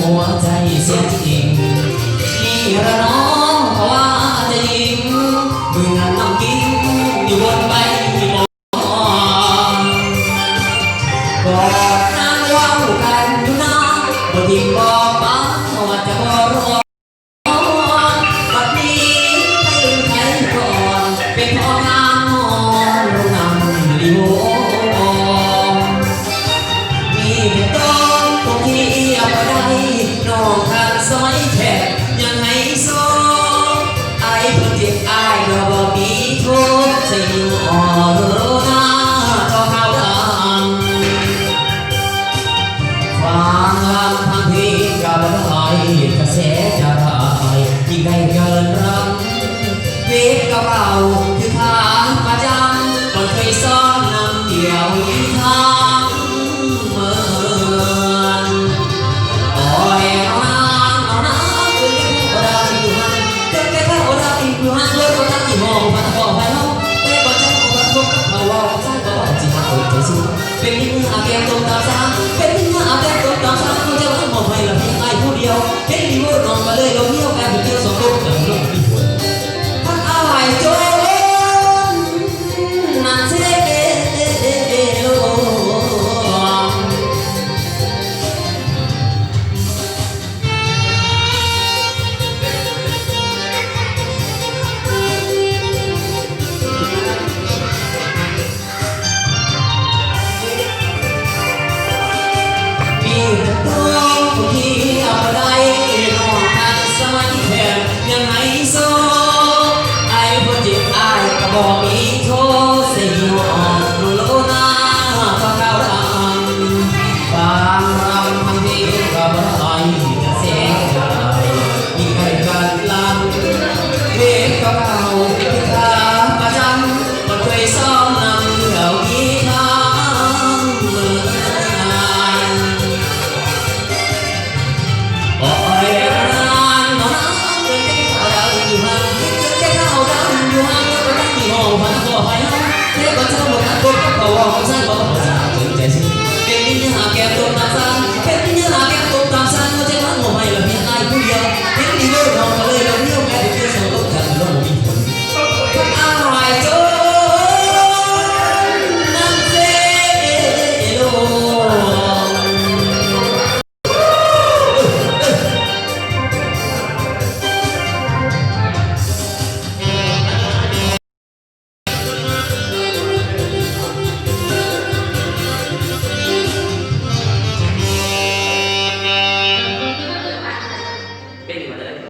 ຫົວໃຈເສຍຈິງ ນີ້ລະເນາະເຂົາວ່າຈະຍິງ ເໝືອນນ້ຳກິງຢູ່ບົນໃບໝອນ ກໍນາງເວົ້າກັນຢູ່ນາ ບໍ່ຖິ້ມບໍ່ປາ ເຂົາວ່າຈະບໍ່ລໍ ບັດນີ້ໃຜລືມໃຜກ່ອນ ເປັນພໍ່ງາມນອນລົງນຳລີໂວ ມີແຕ່ຕ້ອງຕົກທີ່ບໍ່ໄດ້ ນ້ອງທັນສະໄໝແທ້ຍັງໄຮໂຊ ອາຍເພິ່ນເຈັບອາຍກໍບໍ່ມີໂທ ໃສ່ຍິງອ່ອນໂລນາຕໍ່ຂາວດຳ. ຟັງລຳພັງເພງກໍບໍ່ໄດ້ ກະແສຈະຫຼາຍຍິ່ງໄດ້ເກີນລຳ ເວດເກົ່າໆຄືຂາປະຈຳ ບໍ່ເຄີຍຊ້ອນນຳດຽວນີ້ທາງເມີອນ ໂອ້ຍ ເອົານາ ເອົານາ ເອີ້ນແກ່ເຖົ້າດຳຢູ່ຫັ້ນ ເອີ້ນແກ່ເຖົ້າດຳຢູ່ຫັ້ນ ເອີ້ນບໍ່ທັນຊິຮອດ ບໍ່ທັນພໍໄປເຮົາ ແຕ່ບໍ່ຈັກບໍ່ທັນພົບກັບເຂົາເວົ້າ ໃຊ້ບໍ່ວ່າຊິຮັກເອົາໃຈສູ້ ເປັນເມຍອາແກ້ມຕົ້ມຕາມສາ ເປັນເມຍອາແກ້ມຕົ້ມຕາມສາ ເຂົາເຈົ້າມອບໃຫ້ລະພຽງອ້າຍຜູ້ດຽວ ເຫັນດີໂວນ້ອງກໍເລີຍລົມຮຽວ ກາຍເປັນດຽວສອງຄົນ ກັບນ້ອງອີກຄົນ ພັກອ້າຍໂຈນນັ້ນເສໂລ. ມີແຕ່ຕົວຜູ້ທີ່ເອົາບໍ່ໄດ້ ນ້ອງທັນສະໄໝແທ້ຍັງໄຮໂຊ ອາຍຜູ້ເຈັບອາຍກໍບໍ່ມີໂທ ໃສ່ຢູ່ອ້ອມໂລນາ ພະຂາວດຳ ບາງລຳພັງເພງກໍບໍ່ໄດ້ ກະແສຈະຫຼາຍ ມີໃຜກັນລຳ ເວດເກົ່າໆຄືຂາປະຈຳ ບໍ່ເຄີຍຊ້ອມນຳດຽວນີ້ທາງເມືອງ ໂອ້ຍ ນານ ນານ ເອີ້ນແຕ່ເຖົ້າດຳຢູ່ຫັ້ນ ເອີ້ນແຕ່ເຖົ້າດຳຢູ່ຫັ້ນ ກໍຕັ້ງທີ່ຫ້ອງພັນກໍໃຫ້ ແຕ່ກໍເຈົ້າບໍ່ທັນພົບກັບເຂົາ ເວົ້າກັນຊັ້ນ ບໍ່ເຂົ້າໃຈ ເປັນໃຈຊິ